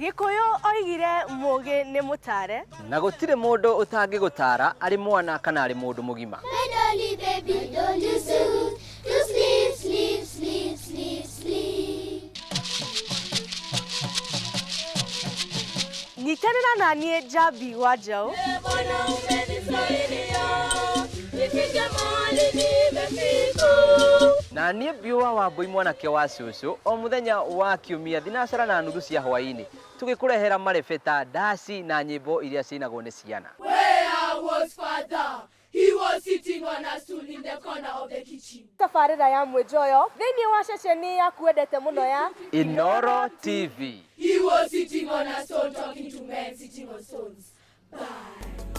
Gĩkũyũ oigire mũgĩ nĩ mũtare. Na gũtirĩ mũndũ ũtangĩgũtara arĩ mwana kana arĩ mũndũ mũgima. My dolly baby, don't you suit to sleep, sleep, sleep, sleep, sleep. Nyitanĩra na niĩ Njambi wa Njaũ. Bwana umenisaidia nifike mahali nimefika. Na niĩ Biũa wa Mbũi mwanake wa cũcũ o mũthenya wa kiumia thinacara na nuthu cia hwaĩ-inĩ tũgĩkũrehera marebeta, ndaci na nyĩmbo iria ciinagwo nĩ ciana. Where was father? He was sitting on a stool in the corner of the kitchen. Tabarĩra ya mwĩnjoyo thĩinĩ wa ceceni yaku wendete mũno ya Inoro TV. He was sitting on a stone talking to men sitting on stones. Bye.